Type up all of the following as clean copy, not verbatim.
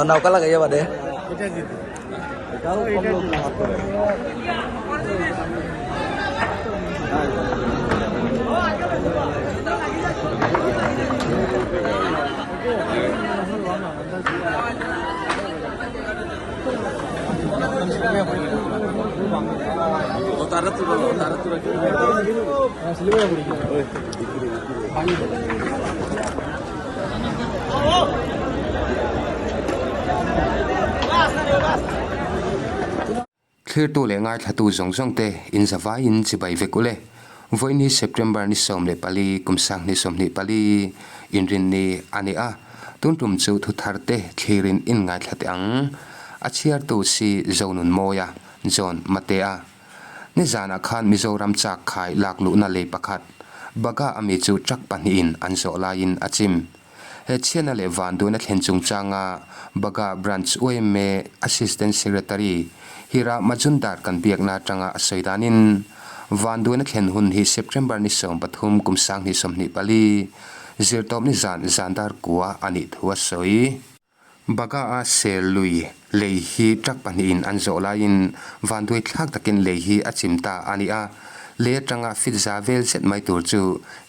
নৌকা লাগাইয়া বাদে। Thlirtu leh ngaithlatu zawng zawng te in zavaiin chibai vek ule. Vawiin September ni 14 kum 2024 inrinni a ni a, tun tum chu thuthar te thlirin in ngaithla teh ang. A chhiartu si Zonunmawia, John Matea. Nizanah khan Mizoram chak khai lak luhna lei pakhat, Baga ami chu truck pahnihin an zawh laiin a chim. He chhiatna leh vanduaina thlen chungchanga Baga Branch yma Assistant Secretary Hira Majumdar kan biakna atanga a sawi danin, vanduaina thlen hun hi September ni 13 kum 2024, zirtawpni zan zandar kua a nih thu a sawi. Baga-a sel lui lei hi truck pahnihin an zawh laiin vanduai thlak takin lei hi a chim ta a ni a, lei atanga fit za vel zet mai tur chu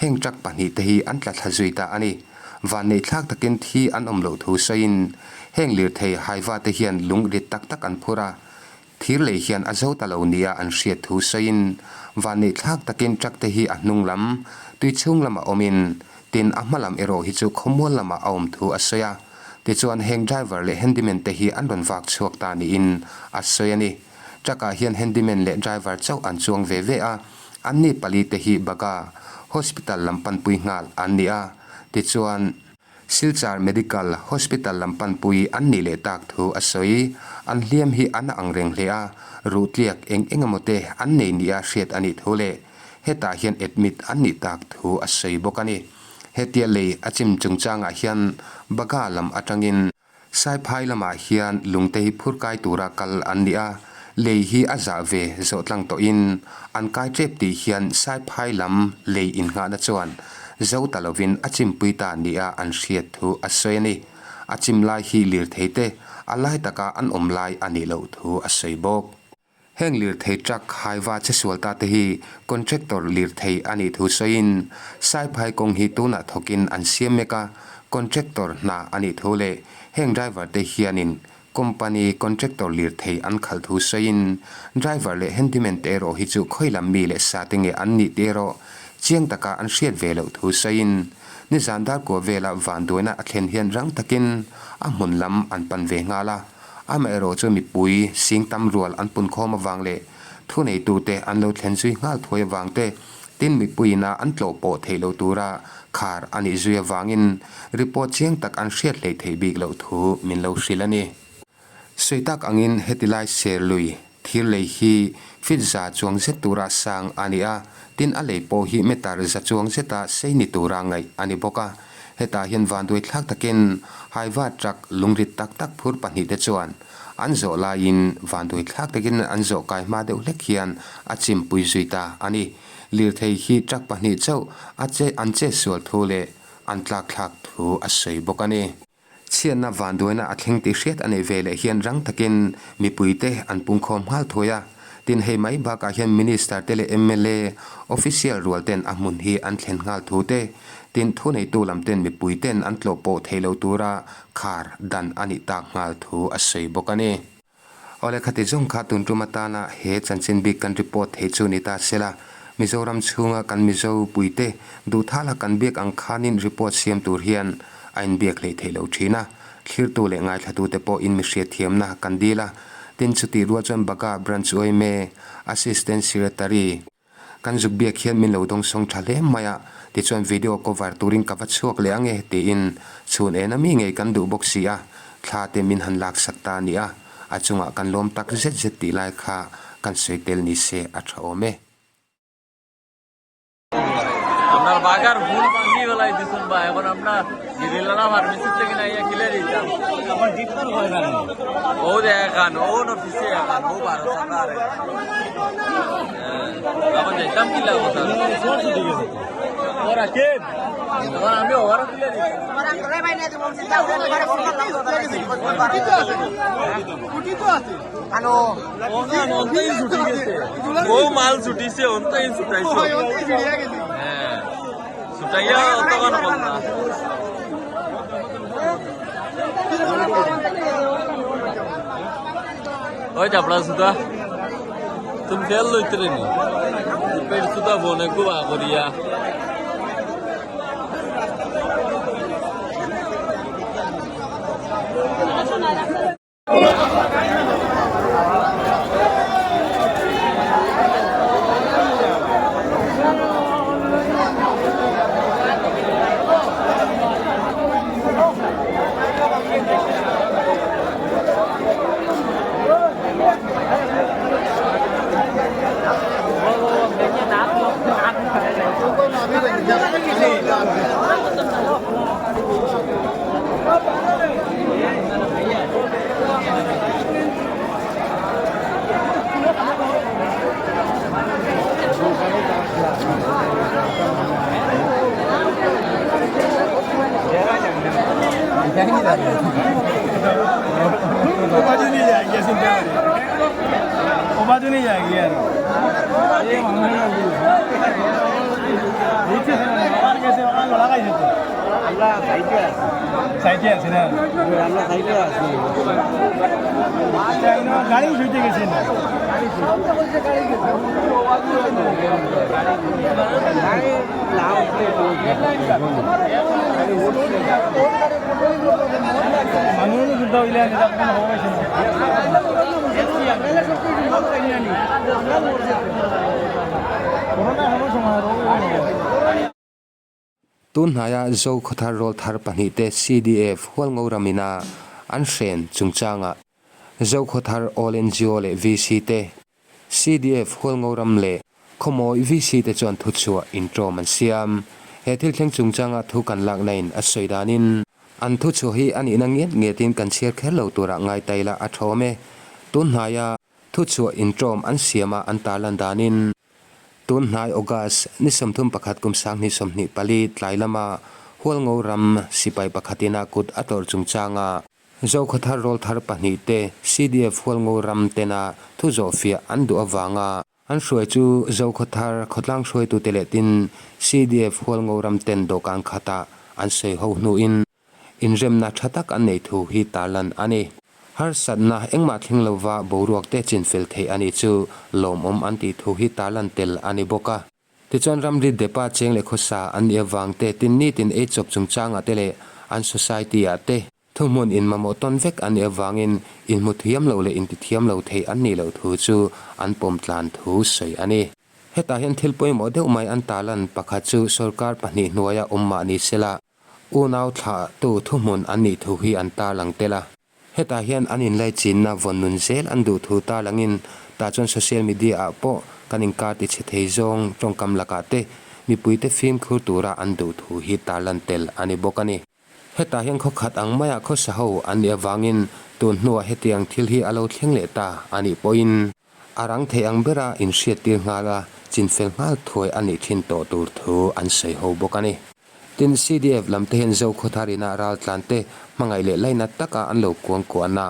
heng truck pahnih te hi an tla thla zui ta a ni. Vanneih thlak takin thi an awm loh thu sawiin heng lirthei haiva te hian lung rit tak tak an phur a, thir lei hian a zo ta lo nia an hriat thu sawiin vanneih thlak takin truck te hi a hnung lam tui chhung lamah awmin Tin, a hma lam erawh hi chu khawmual lamah a awm thu a sawi a. Tichuan, heng driver leh handyman te hi an rawn vak chhuak ta niin a sawi a ni. Truck-ah hian handyman leh driver chauh an chuang ve ve a, anni pali te hi Baga Hospital lam panpui nghal an ni a. Tichuan, Silchar Medical Hospital lam panpui an nih leh tak thu a sawi. An hliam hi a na ang reng hle a, ruh tliak eng eng emaw te an nei nia hriat a nih thu leh Hetah hian admit an nih tak thu a sawi bawk a ni. Hetia lei a chim chungchangah hian Baga lam atangin Saiphai lamah hian lungte hi phur kai tura kal an ni a, lei hi a zah ve zawh tlang tawhin an kai tep tih hian Saiphai lam lei innghahna chuan zo ta lovin a chimpui ta nia an hriat thu a sawi a ni. A chim lai hi lirthei te a lai taka an awm lai a nih loh thu a sawi bawk. Heng lirthei truck haiva che sual ta te hi contractor lirthei a nih thu sawiin Saiphai kawng hi tunah thawkin an siam mek a, contractor hna a nih thu leh heng driver te hianin company contractor lirthei an khalh thu sawiin driver leh handyman te erawh hi chu khawi lam mi leh sa te nge an nih te erawh chiang taka an hriat ve loh thu sawiin nizan darkua vela vanduaina a thlen hian rang takin a hmun lam an pan ve nghal a. Amaherawh chu mipui sing tam rual an pun khawm avang leh thuneitute an lo thlen zui nghal thuai avang te, tin mipuiin a an tlawh pawh theih lo tura khar a nih zui avangin report chiang tak an hriat hleih theih bik loh thu min lo hrilh a ni. Sawi tak angin heti lai ser lui thir lei hi feet za chuang zet tura sang a ni a, tin a lei pawh hi meter za chuang zeta sei ni tura ngaih a ni bawk a. Hetah hian vanduai thlak takin Haiva truck lungrit tak tak phur pahnihte chuan an zawh laiin vanduai thlak takin an zawh kai hma deuh hlek hian a chimpui zui ta a ni. Lirthei hi truck pahnih chauh a che an chetsual thu leh an tlak thlak thu a sawi bawk a ni. Chhiatna vanduaina a thleng tih hriat a neih ve leh hian rang takin mipuite an pungkhawm nghal thuai a. Tin, hei mai bakah hian Minister te leh mla official rual ten a hmun hi an thlen nghal thu te, tin thuneitu lam ten mipui ten an tlawh pawh thei lo tura khar dan a nih tak nghal thu a sawi bawk a ni. Awle khati zawng kha tun tum atana he chanchin bik kan report thei chu ni ta sela, Mizoram chhunga kan Mizo puite duhthala kan biak ang khanin report siam tur hian a inbiak hleih theih loh thin a, thlirtu leh ngaithlatute pawh in mihriatthiamna kan dil a, tin chutih rual chuan Baga Branch yma Assistant Secretary kan zuk biak hian min lo dawngsawng tha hle mai a, tichuan video cover turin ka va chhuak leh ang e tiin chhun ena mi ngei kan duh bawk si a, thla te min han laksak ta a ni a, a chungah kan lawm tak zet zet tih lai kha kan sawi tel ni se a tha awm e. আপনার বাগার ভুল ভাঙি বেলায় দিছুন বা এখন আমরা গিরিলালা ফার্মেসি থেকে নাইয়া কিলে দিতাম আমার জিতবার ভয় না। ও যে এখান ও না পিছে এখান ও 12 টাকা আর এখন যাইতাম কিলা কথা। ঠিক আছে। মাল ছুটিছে অন্তই ছুটাইছে। হ্যাঁ, ছুটাইয়া তখন বললা। ওই চাপড়া সুতা তুমি তেল লইতে নি পেট সুতা বনে গুবা করিয়া। গাড়ি ছুটে গেছে না। মানুষ যুদ্ধ হইলে Tun hnaia Zo khawthar rawl thar pahnihte CDF hual ngo ramina an hren chungchanga Zo khawthar All NGO leh VC te CDF hual ngo ram leh khawmawi VC te chuan thu chhuah intawm an siam. He thil thleng chungchanga thu kan lakna in a sawi danin an thu chhuah hi a nihna ngiat ngiatin kan chhiar kher lo turah ngai ta ila a thawm e. Tun hnaia thu chhuah intawm an siama an tarlan danin Tun hnai August ni 31 kum 2024 tlai lama Hualngo ram sipai pakhatin a kut a tawrh chungchanga Zokhawthar rawl thar pahnihte CDF Hualngo ram tena thu zawhfiah an duh avanga an hruai chu Zokhawthar khawtlang hruaitute leh tin CDF Hualngo ram ten dawhkan khatah an sawi ho hnuin Inremna tha tak an nei thu hi tarlan a ni. Harsatna engmah thleng lova boruak te chinfel theih a nih chu lawmawm an tih thu hi tarlan tel a ni bawk a. Tichuan ramri depa cheng leh khawsa an nih avang te tin nitin ei chawp chungchangah te leh an society ah te thuhmun in mamawh tawn vek an nih avangin inhmu thiam lo leh intithiam lo thei an nih loh thu chu an pawm tlan thu sawi a ni. Hetah hian thil pawimawh deuh mai an tarlan pakhat chu sorkar pahnih hnuaia awm mah ni sela Unau thlahtu thuhmun an nih thu hi an tarlang tel a. Hetah hian an inlaichinna vawn nun zel an duh thu tarlangin tah chuan social media ah pawh kan inkar ti chhe thei zawng tawngkam lakah te mipuite fimkhur tura an duh thu hi tarlan tel a ni bawk a ni. Hetah hian khawkhat ang maiah khawsa ho an nih avangin tun hnuah hetiang thil hi a lo thleng leh ta a nih pawhin a rang thei ang bera inhriattir nghal a chinfel nghal thuai a nih thin tawh tur thu an sawi ho bawk a ni. Tin, CDF lam te hian Zokhawthar ina raltlan te hmangaih leh lainat taka an lo kuangkuahna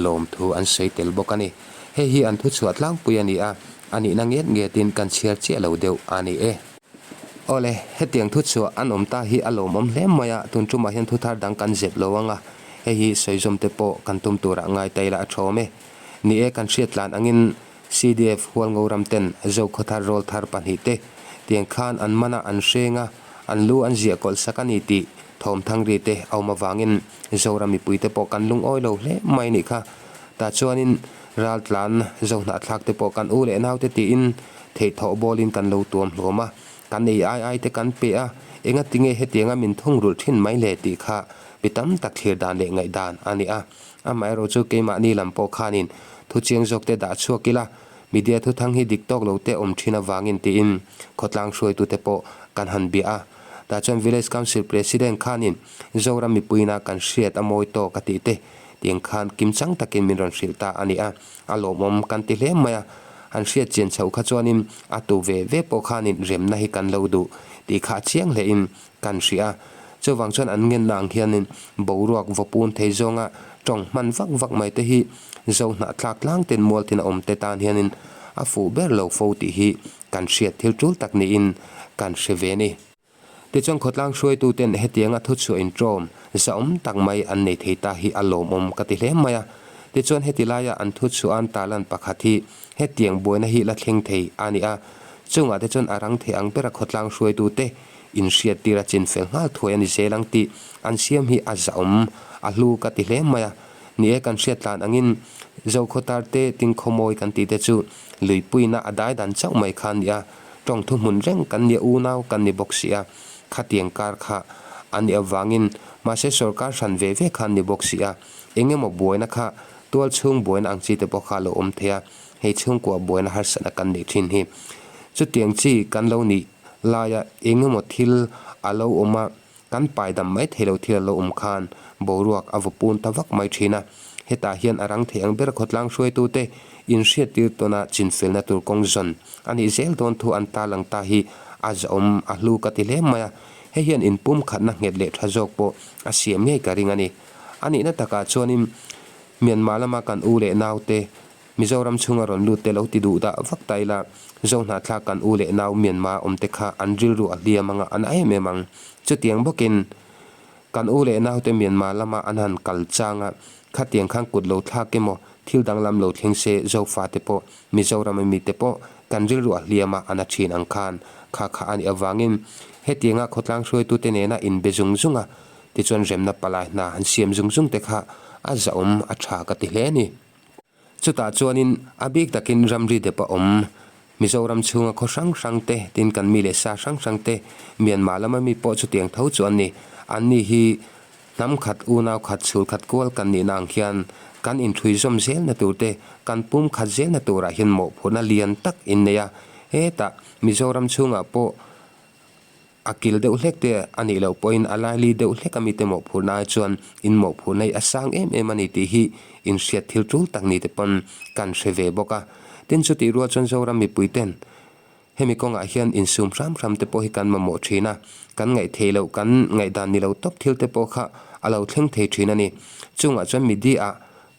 lawmthu an sawi tel bawk a ni. Hei hi an thuchhuah tlangpui a ni a, a nihna nget ngetin kan chhiar chiah lo deuh a ni e. Awle, hetiang thuchhuah an awm ta hi a lawmawm hle mai a, tun tumah hian thuthar dang kan zep lo ang a, hei hi sawizawm te pawh kan tum turah ngai ta ila a thawm e. Ni e, kan hriat tlan angin CDF Hualngo ram ten Zokhawthar rawl thar pahnih te tiang khan an man a, an hreng a, an lu an ziah kawlh sak a ni tih thawm thangri te a awm avangin Zoram mipui te pawh kan lungawi lo hle mai nih kha. Tah chuanin raltlan Zohnahthlak te pawh kan u leh nau te tiin theihthawh bawlin kan lo tuam hlawm a, kan ei ai ai te kan pe a, engatinge hetianga min thungrulh thin mai le tih kha mi tam tak thlir dan leh ngaihdan a ni a. Amaherawh chu keimahni lam pawh khanin thu chiang zawk te dah chhuak ila, media thuthang hi dik tawk lo te awm thin avangin tiin khawtlang hruaitute pawh kan han bia a. Tah chuan Village Council President khanin Zoram mipuina kan hriat a mawi tawk a tih te tiang khan kimchang takin min rawn hrilh ta a ni a, a lawmawm kan ti hle mai a. Han hriat chian chhoh kha chuanin a tu ve ve pawh khanin remna hi kan lo duh. tih kha a chiang hlein kan hria a. Chuvang chuan an ngenna ang hianin boruak vawpun thei zawnga tawng hman vak vak mai te hi zo hnahthlak tlang ten mual tin a awm te tan hianin a fuh ber lo fo tih hi kan hriat thil tul tak niin kan hre ve a ni. Tichuan khawtlang hruaituten hetianga thuchhuah intawm zahawm tak mai an nei thei ta hi a lawmawm ka ti hle mai a. Tichuan heti laia an thuchhuah an tarlan pakhat hi hetiang buaina hi la thleng thei a ni a. Chungah te chuan a rang thei ang bera khawtlang hruaitute inhriattir a chinfel nghal thuai a ni zel ang tih an siam hi a zahawm a hlu ka ti hle mai a. Ni e kan hriat tlan angin Zokhawtar te Tingkhawmawi kan tih te chu luipuina a dai dan chauh mai kha a ni a. Tawng thuhmun reng kan nia unau kan ni bawk si a, khatiang kar kha a nih avangin mahse sorkar hran ve ve kha an ni bawk si a, eng emaw buaina kha tual chhung buaina ang chi te pawh kha a lo awm thei a, hei chhungkua buaina harsatna kan neih thin hi. Chutiang chi kan lo nih laia eng emaw thil a lo awm a, Kan paidam mai thei lo thil a lo awm khan boruak a vaw pun ta vak mai thin a. Hetah hian a rang thei ang ber khawtlang hruaitute inhriattir tawna chinfelna tur kawng zawn a nih zel dawn thu an tarlang ta hi a zahawm a hlu ka ti hle mai a. Hei hian inpumkhatna nghet leh tha zawk pawh a siam ngei ka ring a ni. A nihna takah chuanin Myanmar lama kan u leh naute Mizoram chhunga rawn lut te lo ti duh dah vak ta ila, Zohnahthlak kan u leh nau Myanmar awm te kha an rilru a hliam anga an a em em ang. Chutiang bawkin kan u leh nau te Myanmar lama an han kal chang a, khatiang khan kut lo thlak emaw thil danglam lo thleng se Zofa te pawh Mizoram ami te pawh kan rilru a hliam a an a thin ang khan kha kha a nih avangin hetianga khawtlang hruaitute nena inbe zung zung a tichuan remna palai hna han siam zung zung te kha a zahawm a tha ka ti hle a ni. Chutah chuanin a bik takin ramri dep a awm. Mizoram chhunga khaw hrang hrang te, tin kan mi leh sa hrang hrang te, Myanmar lama mi pawh chutiang tho chu an ni. Anni hi hnam khat, unau khat, chhul khat kual kan nihna ang hian kan inthui zawm zelna tur te, kan pum khat zelna turah hian mawhphurhna lian tak in nei a. Hetah Mizoram chhungah pawh A kil deuh hlek te a nih loh pawhin a laili deuh hlek a mite mawhphurhna ai chuan in mawhphurhna hi a sang em em a ni tih hi inhriat thil tul tak ni te pawn kan hre ve bawk a. Tin chutih rual chuan Zoram mipui ten hemi kawngah hian insum hram hram te pawh hi kan mamawh thin a, kan ngaih theih loh kan ngaihdan ni lo tawp thil te pawh kha a lo thleng thei thin a ni. Chungah chuan media ah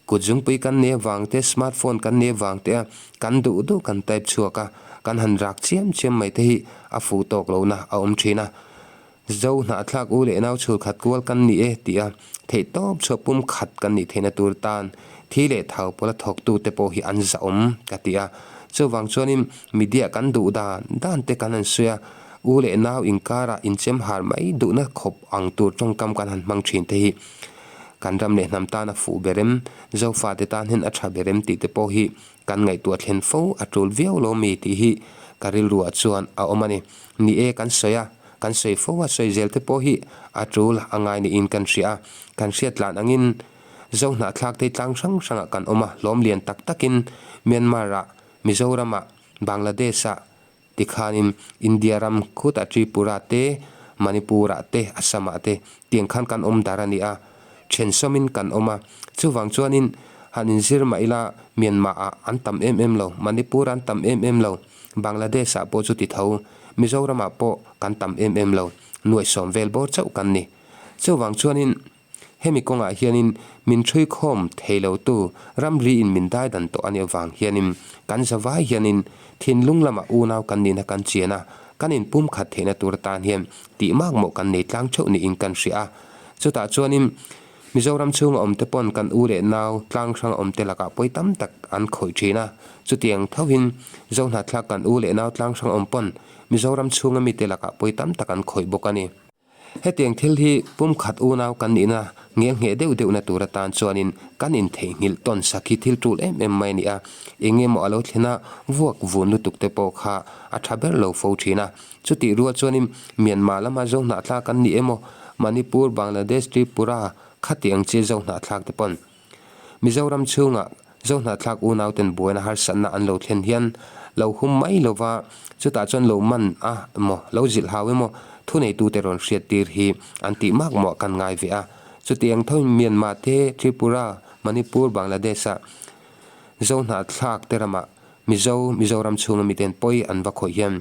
Kut zungpui kan nei avang te, smart phone kan nei avang te a kan duh duh kan type chhuak a, kan han rak chiam chiam mai te hi a fuh tawk lohna a awm thin a. Zo hnahthlak u leh nau chhul khat kual kan ni e tih a theih tawp chhuah pum khat kan nih theihna tur tan thi leh thau pawla thawktu te pawh hi an zahawm ka ti a. Chuvang chuanin media kan duh dan dan te kan han sawi a, u leh nau inkarah inchem har mai duhna khawp ang tur tawngkam kan han hmang thin te hi Kan ram leh hnam tan a fuh ber em? Zofate tan hian a tha ber em tih te pawh hi kan ngaihtuah thlen fo a tul viau lo mi tih hi ka rilruah chuan a awm a ni. Ni e, kan sawi a, kan sawi fo a, sawi zel te pawh hi a tul a ngai niin kan hria a. Kan hriat tlan angin Zo hnahthlak te tlang hrang hrangah kan awm a, hlawm lian tak takin Myanmar-ah, Mizoram-ah, Bangladesh-ah, Tikhanin India ram khutah Tripura te, Manipur-ah te, Assam-ah te tiang khan kan awm dar a ni a, thensawmin kan awm a. Chuvang chuanin han inzir mah ila Myanmar-ah an tam em em lo, Manipur-ah an tam em em lo, Bangladesh-ah pawh chuti tho, Mizoram-ah pawh kan tam em em lo, nuaihsawm vel bawr chauh kan ni. Chuvang chuanin. Hemi kawngah hianin min ṭhuikhawm thei lotu ramri in min daidan tawh a nih avang hianin kan zavai hianin thinlung lamah unau kan nihna kan chian a, kan inpumkhat theihna tur atan hian tih makmawh kan nei tlang theuh niin kan hria a. Chutah chuanin Mizoram chhunga awmte pawn kan u leh nau tlang hranga awmte lakah pawi tam tak an khawih thin a, chutiang thoin Zohnahthlak kan u leh nau tlang hrang awm pawn Mizoram chhunga mite lakah pawi tam tak an khawih bawk a ni. Hetiang thil hi pumkhat unau kan nihna ngel ngheh deuh deuhna tur atan chuanin kan intheihnghilh tawn sak hi thil tul em em mai a ni a, eng emaw a lo thlen a, vuak vun lutuk te pawh kha a tha ber lo fo thin a. Chutih rual chuanin Myanmar lama Zohnahthlak kan ni emaw, Manipur, Bangladesh, Tripura khatiang chi Zohnahthlak te pawn Mizoram chhungah Zohnahthlak unauten buaina harsatna an lo thlen hian lo hum mai lova, chutah chuan lo man a emaw, lo zilh hau emaw thuneitute rawn hriattir hi an tih mak mawh kan ngai ve a. Chutiang thoin Myanmar te, Tripura, Manipur, Bangladesh-ah Zohnahthlak te ramah Mizo, Mizoram chhunga miten pawi an va khawih hian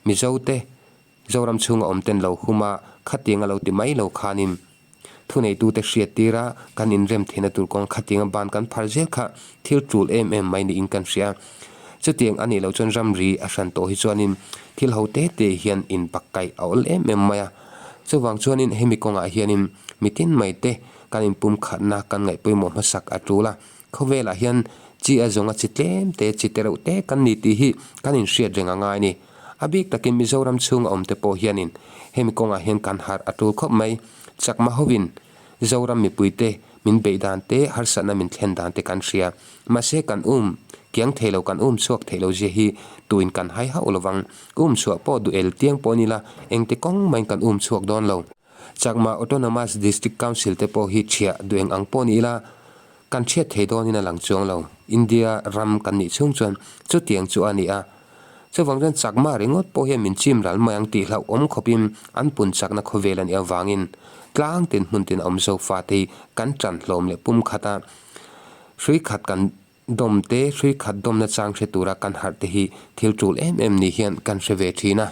Mizote. Zoram chhunga awm ten lo hum a, khatiang a lo ti mai lo khanin thuneitute hriattir a, kan inrem theihna tur kawng khatiang a ban kan phar zel kha thil tul em em mai niin kan hria. Chutiang a nih loh chuan ramri a hran tawh hi chuanin thil ho te te hian inpakkaih a awl em em mai a. Chuvang chuanin hemi kawngah hianin mitin mai te kan inpumkhatna kan ngaih pawimawh hmasak a tul a. Khawvelah hian chi a zawnga chi tlem te, chi tereuh te kan ni tih hi kan inhriat reng a ngai a ni. A bik takin Mizoram chhunga awm te pawh hianin hemi kawngah hian kan harh a tul khawp mai. Chakma hovin Zoram mipuite min beih dan te, harsatna min thlen dan te kan hria. Mahse kan um kiang thei lo, kan um chhuak thei lo zia hi tuin kan hai hauh lovang. Um chhuah pawh duh el tiang pawh ni la, engti kawng mahin kan um chhuak dawn lo. Chakma Autonomous District Council te pawh hi thiah duh eng ang pawh ni ila, kan thiat thei dawnin a lang chuang lo. India ram kan nih chhung chuan chutiang chu a ni a. Chuvang chuan Chakma ringawt pawh hian min chim ral mai ang tih hlauhawm khawpin an pun chakna khawvel a nih avangin tlang tin hmun tin a awm zo fate hi kan tan hlawm leh pum khat a. Hrui khat kan dawm te, hrui khat dawmna chang hre tura kan harh te hi thil tul em em ni hian kan hre ve thin a.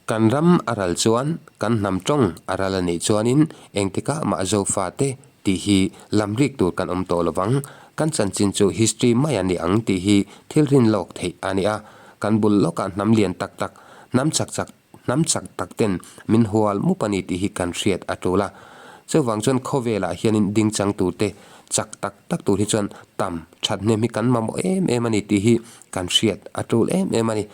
Kan ram a ral chuan, kan hnam tawng a ral a nih chuanin engtikah mah Zofate tih hi lam rik tur kan awm tawh lovang. Kan chanchin chu history mai a ni ang tih hi thil rin lawk theih a ni a. Kan bul lawkah hnam lian tak tak, hnam chak chak, hnam chak tak ten min hual mup a ni tih hi kan hriat a tul a. Chuvang chuan khawvelah hianin dingchang turte chak tak tak tur hi chuan tam thathnem hi kan mamawh em em a ni tih hi kan hriat a tul em em a ni.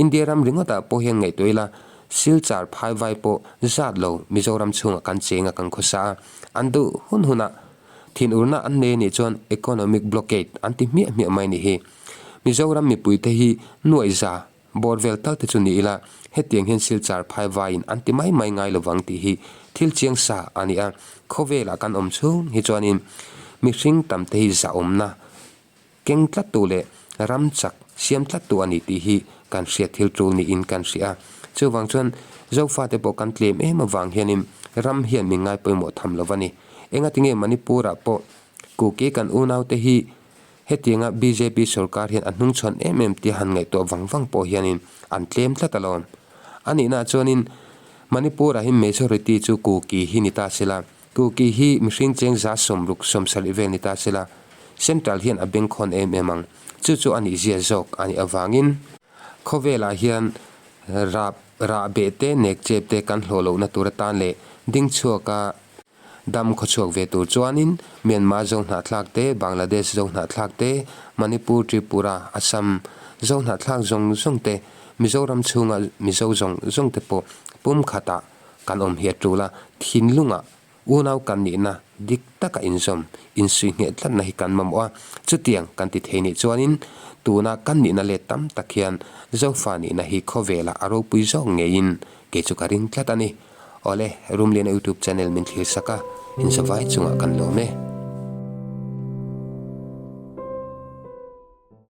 India ram ringawtah pawh hian ngaihtuah ila, Silchar phai vai pawh zat lo Mizoram chhungah kan cheng a kan khawsa a, an duh hun hunah thinurna an nei anih chuan economic blockade an ti hmiah hmiah mai nih hi. Mizoram mipuite hi nuaihza bawr vel tal te chu ni ila, hetiang hian Silchar phai vaiin an ti mai mai ngai lovang tih hi thil chiang sa a ni a, khawvelah kan awm chhung hi chuanin mihring tamte hi zahawmna Keng tlattu leh ram chak siam tlattu a ni tih hi kan hriat thil tul niin kan hria a. Chuvang chuan Zofate pawh kan tlem em avang hianin ram hian min ngai pawimawh tham lo va ni. Engatinge Manipur-ah pawh Kuki kan unaute hi hetianga bjp sorkar hian a hnungchhawn em em tia han ngaihtuah vang vang pawh hianin an tlem tlat alawm. A nihnaah chuanin Manipur-ah hi majority chu Kuki hi ni ta sela. Kuki hi mihring cheng 60 70 vel ni ta sela, Central hian a bengkhawn em em ang. Chu chu a nih zia zawk a nih avangin khawvelah hian rap rah beh te nek chep te kan hlawh lohna tur atan leh ding chhuaka dam khawchhuak ve tur chuanin Myanmar zo hnahthlak te, Bangladesh zo hnahthlak te, Manipur, Tripura, Assam zo hnahthlak zawng zawng te, Mizoram chhunga Mizo zawng zawng te pawh pumkhatah Kan awm hi a tul a, thinlungah unau kan nihna dik taka inzawm, insuih ngheh tlatna hi kan mamawh a, chutiang kan ti thei nih chuanin tuna kan nihna let tam tak hian Zofa nihna hi khawvelah a ropui zawk ngeiin kei chu ka ring tlat a ni. Awle, Rumliana YouTube channel min thlir sak a, inzawvai chungah kan lawm e.